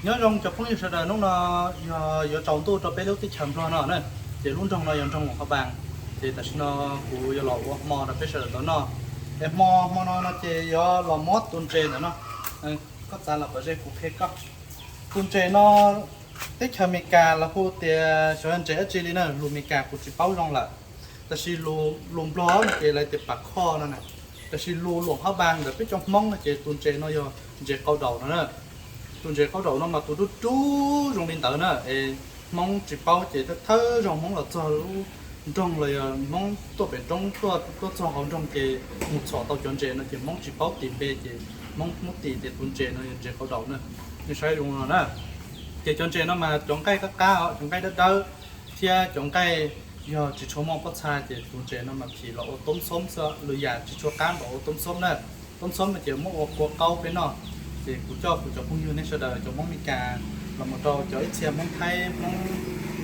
Nyob zoo cov phooj ywg sawv daws, hnub no yog yuav tsaus ntuj rau peb lub teb chaws Nplog no na, ces lub nroog no yog nroog Luam Haj Npas, ces tam sim no kuv yuav los ua hmo rau peb sawv daws tau noj. Es hmo hmo no no ces yuav los muab tus ntses ntawm no, koj txav los pov ze kuv qhia koj. Tus ntses no teb chaws Amelikas los hu tias xyov ntses dab tsi li na, lus Amelikas kuv tsis paub zoo lawm. Tab sis lus Nplog no ces lawv tias pas khoj no na, tab sis lus Luam Haj Npas ntawm peb cov Hmoob no ces tus ntses no yog ntses qau daum no na. Tus ntses qau daum no mas tus dub dub zoo li ntawd na, es Hmoob tsis paub ces thawj thawj zaug Hmoob los txog lub nroog los yog Hmoob tuaj pem roob tuaj tuaj txog hauv nroog ces mus txhom tau cov ntses no ces Hmoob tsis paub tis npe ces Hmoob muab tis tias tus ntses no yog ntses qau daum na. Nej saib zoo no na. Ces cov ntses no mas cov nqaij qab qab os, cov nqaij dawb dawb thiab cov nqaij yog tsis tshua muaj pob txha ces tus ntses no mas phim los ua toob xoob xwb, lwm yam tsis tshua qab npaum ua toob xoob na. Toob xoob no ces muab ua kua qaub peb noj. Ces kuv coj kuv cov phooj ywg nej sawv daws cov Hmoob Meskas los mus rau cov ib txhia Hmoob Thaib, Hmoob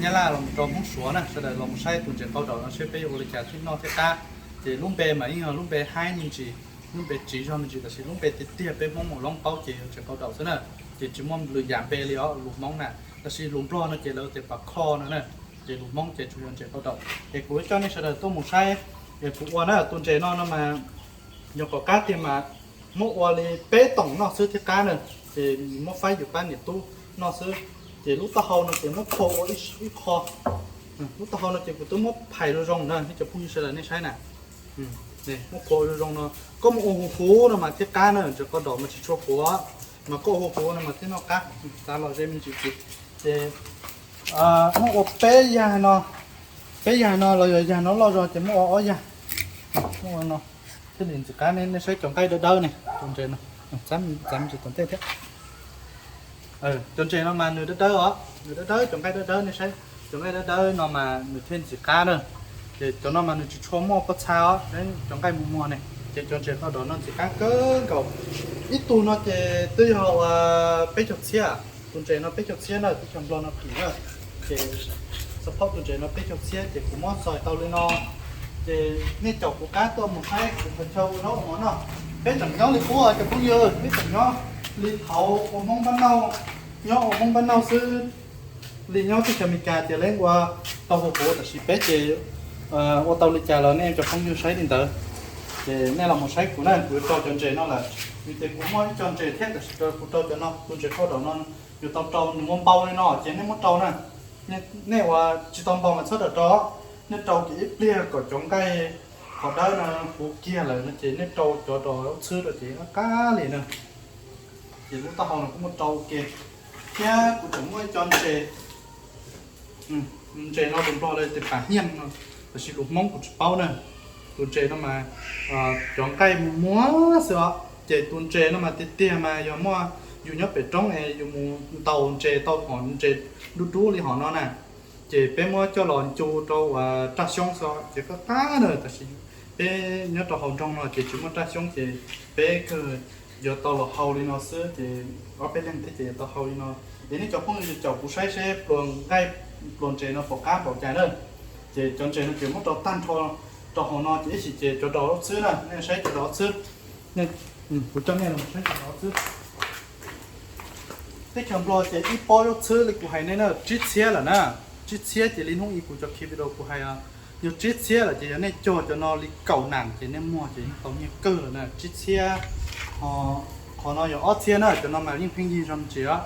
Nyab Laj los mus rau Hmoob Suav na, sawv daws los mus saib tus ntses qau daum no seb peb yuav ua li cas thiaj noj thiaj qab. Ces lub npe mas yeej yog lub npe haib me ntsis, lub npe tsiv zog me ntsis, tab sis lub npe tiag tiag peb Hmoob mus loob paub ces yog ntses qau daum xwb na. Ces tsis muaj lwm yam npe li os lus Hmoob na, tab sis lus Nplog no ces lawv tias pas khoj no na. Ces lus Hmoob ces tsuas yog ntses qau daum. Es kuv coj nej sawv daws tuaj mus saib, es kuv ua na tus ntses no no mas yog kom qab tiag mas muab ua li peb toom noj xwb thiaj qab na. Ces muab faib yus pab niam tub noj xwb. Ces lub taub hau no ces muab phua ua ib qho. Lub taub hau no ces kuv twb muab phais zoo zoo na, nej cov phooj ywg sawv daws nej saib na. Muab phua zoo zoo no, koj mus ua huv huv no mas thiaj qab na, ntses qau daum mas tsis tshua huv, mas koj ua huv huv no mas thiaj noj qab. Txav los ze me ntsis ces, ces muab ua peb yag no, peb yag no los yog yag no loj zog ces muab ua ob yag. Muab ua no thiaj li ntxim qab ne. Nej saib cov nqaij dawb dawb ne, tus ntses no, txav me ntsis tom ntej thiab. Cov ntses no mas nws dawb dawb os, nws dawb dawb, cov nqaij dawb dawb, nej saib cov nqaij dawb dawb no mas nws thiaj ntxim qab na. Ces cov no mas nws tsis tshua muaj pob txha os, cov nqaij muag muag ne. Ces cov ntses qau daum no ntxim qab kawg nkaus. Ib tug no ces twb yog peb caug txhiab, tus ntses no peb caug txhiab na, teb chaws Nplog no kim na. Ces xov phob tus ntses no peb caug txhiab ces kuv muab xois tau li no. Ces nej caum kuv qab tuaj mus saib kuv qhov chaw ua zaub ua mov noj. Peb tseem nyob li qub cov phooj ywg, peb tseem nyob li thaum ua Hmoob Npab Nauj, nyob ua Hmoob Npab Nauj xwb, li nyob teb chaws Amelikas ces lawv ua tau huv huv, tab sis peb ces ua tau li cas los nej cov phooj ywg saib li ntawd. Ces nej los mus saib kuv na, kuv rau cov ntses no lawm, vim tias kuv muaj ib co ntses thiab, tab sis kuv rau cov no, tus ntses qau daum no yuav tau rau nws muaj npau li no ces nej muab rau na. Nej uas tsis tau npau mas txhob rau rau, nej rau kiag ib pliag kom cov nqaij qhov dawb no huv kiag lawm no ces nej rau cov rau lub txhwb rau ces qab li na. Ces lub taub hau no kuj muab rau ua ke. Thiab kuv tseem muaj ib co ntses, ntses no tus Nplog lawv tias pas hiaj no, tab sis lus Hmoob kuv tsis paub na. Tus ntses no mas cov nqaij muag muag xwb os. Ces tus ntses no mas tiag tiag mas yog muaj yus nyob pem roob es yus mus ntaus ntses tau hom ntses dub dub li hom no na, ces peb muab coj los ncu rau uas raj xyoob xwb ces qab qab na, tab sis peb nyob rau hauv nroog no ces tsis muaj raj xyoob ces peb kawg yuav tau los hau li no xwb ces ob peb leeg thiab ces yuav tau hau li no. Es nej cov phooj ywg caum kuv saib seb pluas nqaij pluas ntses no puas qab npaum cas na. Ces cov ntses no ces muab rau tag nrho rau hauv no ces ib chim ces cov rau ob txhwb na, nej saib cov rau ob txhwb. Kuv coj nej los saib cov rau ob txhwb. Teb chaws Nplog ces ib pob zaub txhwb li kuv hais nej na tsib txhiab lawm na. Tsib txhiab ces li hnub ib kuv cov khi video kuv hais, yog tsib txhiab lawm ces yog nej cog cov no li kaum nam ces nej muag ces yeej tau nyiaj kawg lawm na, tsib txhiab. Qhov no yog ob txhiab na, cov no mas yeej pheej yig zog ntsis os.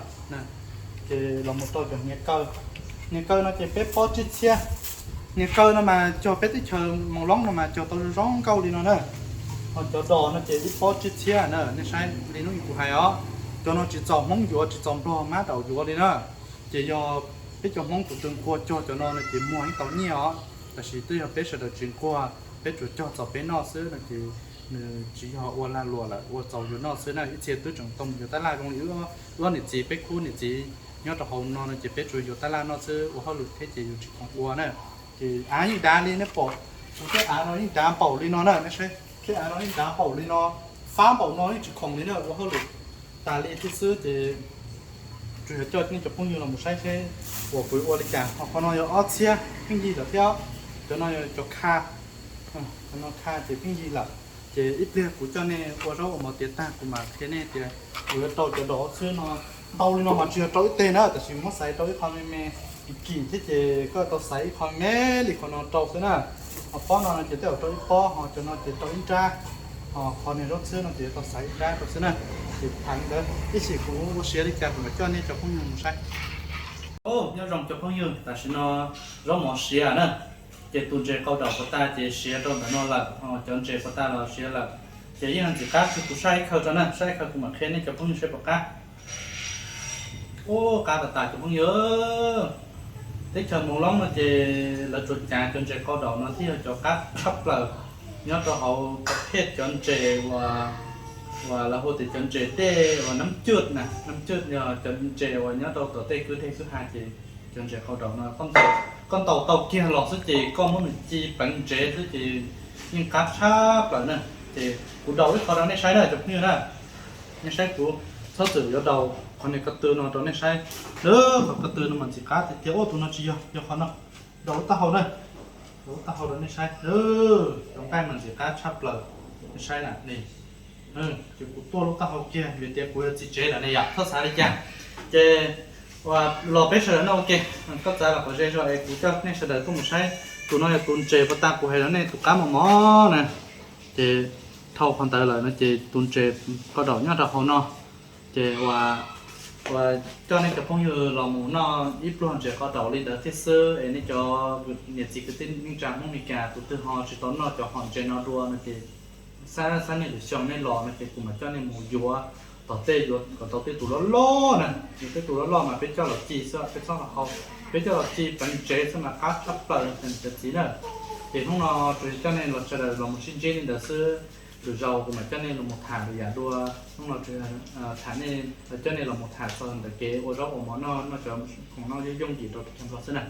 Ces los mus rau cov hniav kaw. Hniav kaw no ces peb pob tsib txhiab. Hniav kaw no mas cog peb teb chaws Moos Loob no mas cog tau zoo zoo nkauj li no na. Ho cov dos no ces ib pob tsib txhiab na, nej saib li hnub ib kuv hais os. Cov no tsis txaus Hmoob yuav, tsis txaus Nplog mab daum yuav li na. Ces yog peb cov Hmoob tus twg nquag cog cov no no ces muag yeej tau nyiaj os. Tab sis twb yog peb sawv daws tsis nquag, peb tsuas cog txaus peb noj xwb no ces nws tsis yog ua lag luam lawm, ua txaus yus noj xwb na. Ib txhia twb tseem tau mus yuav tab laj zoo li wb ob niam txiv, peb khub niam txiv nyob rau hauv no no ces peb tsuas yuav tab laj noj xwb, ua hauj lwm thiab ces yus tsis khoom ua na. Ces av yeej dav li nej pom, kuv thiab av no yeej dav npaum li no na, nej saib, thiab av no yeej dav npaum li no, fab npaum no yeej tsis khoom li na, ua hauj lwm tas li thiab xwb ces tsuas yog coj nej cov phooj ywg los mus saib seb uas kuv ua li cas. Ho qhov no yog ob txhiab pheej yig lawm thiab. Cov no yog cov kha, cov no kha ces pheej yig lawm. Ces ib pliag kuv coj nej ua zaub ua mov tiav tag kuv mam qhia nej tias kuv yuav rau cov dos ob txhwb no Ntau li no mas tsis yog rau ib teg na, tab sis muab xaiv rau ib qho me me kim kim thiab ces koj tau xaiv ib qho me me li qhov no rau xwb na. Ho pob no no ces tej zaum rau ib pob, ho cov no ces rau ib nrab, ho qhov niag zaub txhwb no ces yuav tau xaiv ib nrab rau xwb na. Ces tham li ntawd ib sim kuv ua siav li cas kuv mam coj nej cov phooj ywg mus saib. Nyob zoo cov phooj ywg, tam sim no zaub mov siav na, ces tus ntses qau daum puas tas ces siav rau ntawm no lawm, ho cov ntses puas tas los siav lawm. Ces yeej ntxim qab, kuv saib ib khaws tso na, saib ib khaws kuv mam qhia nej cov phooj ywg saib puas qab. Ub, qab tas tas cov phooj ywg. Teb chaws Moos Loob no ces lawv tsuas cav cov ntses qau daum no thiaj yog cov qab tshaj plaws nyob rau hauv cov phej cov ntses uas, uas lawv hu tias cov ntses dej uas nab cuj na, nab cuj yog cov ntses uas nyob rau tom tej kwj deg kwj ha ces cov ntses qau daum no koj ntaus tau kiag los xwb ces koj muab nws ci peev ntsev xwb ces yeej qab tshaj plaws na. Ces kuv daus ib qho rau nej saib na cov phooj ywg na. Nej saib kuv txhob txwm yuav daus qhov niag ko tw no rau nej saib. Qhov ko tw no mas ntxim qab tiag tiag. Ub, tus no tsis yog, yog qhov no. Daus lub taub hau na, daus lub taub hau rau nej saib. Cov nqaij mas ntxim qab tshaj plaws, nej saib na ne. Ces kuv tuaj lub taub hau kiag vim tias kuv yuav txiv tsev lawm ne yom, txhob xav li cas. Ces uas los peb sawv daws noj ua ke, koj txav los kom ze zog es kuv coj nej sawv daws tuaj mus saib. Tus no yog tus ntses puas tas kuv hais rau nej tus qab mos mos na. Ces dhau qhov ntawd lawm no ces tus ntses qau daum nyob rau hauv no. Ces uas, uas coj nej cov phooj ywg los mus noj ib pluag ntses qau daum li ntawd thiab xwb es nej cov niam txiv kwv tij neej tsa Hmoob Mes Kas tus twg ho tsis tau noj cov hom ntses no dua no ces xab xab niaj lwm xyoo nej los no ces kuv mam coj nej mus yuav tom tej, yuav kom tau tej tus loj loj na. Yuav tej tus loj loj mas peb coj los ci xwb, peb txhob hau, peb coj los ci peev ntsev xwb mas qab tshaj plaws cov txiv na. Ces hnub no tsuas yog coj nej los sawv daws los mus sib ntsib li ntawd xwb. Lwm zaus kuv mam coj nej los mus tham lwm yam dua. Hnub no tsuas tham nej, coj nej los mus tham txog ntawm kev ua zaub ua mov noj, noj cov khoom noj yooj yooj yim rau teb chaws Nplog xwb na.